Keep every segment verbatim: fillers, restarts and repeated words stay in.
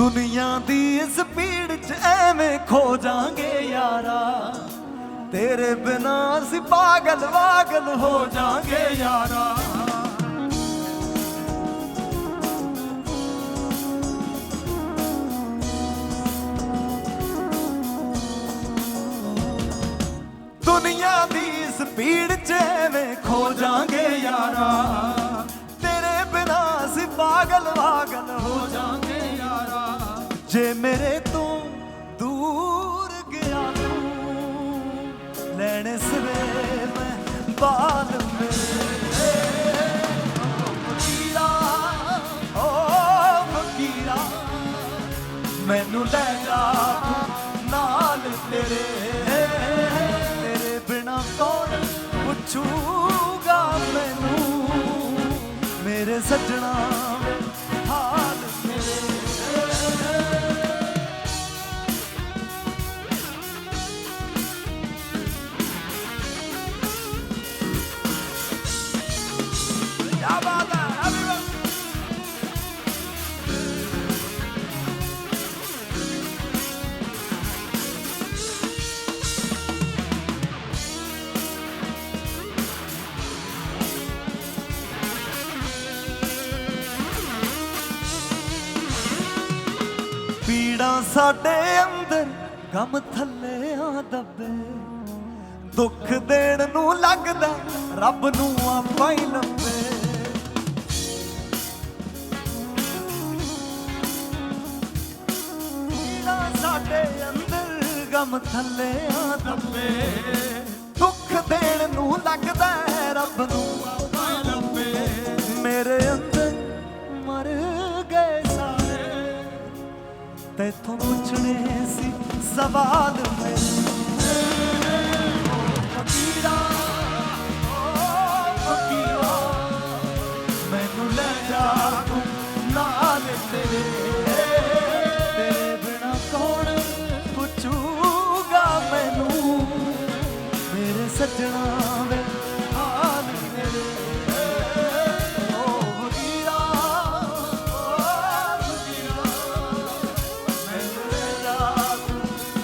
दुनिया दी इस भीड़ च एवें खो जांगे यारा, तेरे बिना असी पागल वागल हो जांगे यारा। दुनिया दी इस भीड़ च एवें खो जांगे यारा, तेरे बिना असी पागल वागल हो जांगे यारा। जे मेरे तू दूर गया तू, लेने सवेरे मैं बाल मेरे। ओ फकीरा, ओ फकीरा, मैनू ले जा तू नाल तेरे। तेरे बिना कौन पूछूगा मैनू, मेरे सज्जणा वे हाल मेरे। क्या बात है, happy birthday। पीड़ा साडे अंदर, गम थल्ले आ दबे, दुख देण नू लगदा रब नू आपां ही लंबे। पीड़ा साडे अंदर, गम थल्ले आ दबे, दुख देण नू लगदा रब नू आपां ही लंबे। मेरे अंदर मर गए सारे, तैथों पूछने सी सवाल मेरे। ओ फकीरा, ओ फकीरा, मैनू ले जा तू नाल तेरे। तेरे बिना कौन पूछूगा मैनू, मेरे सज्जणा वे हाल मेरे। ओ फकीरा, ओ फकीरा, मैनू ले जा तू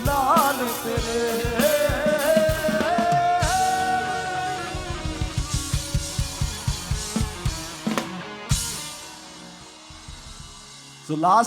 नाल तेरे। So last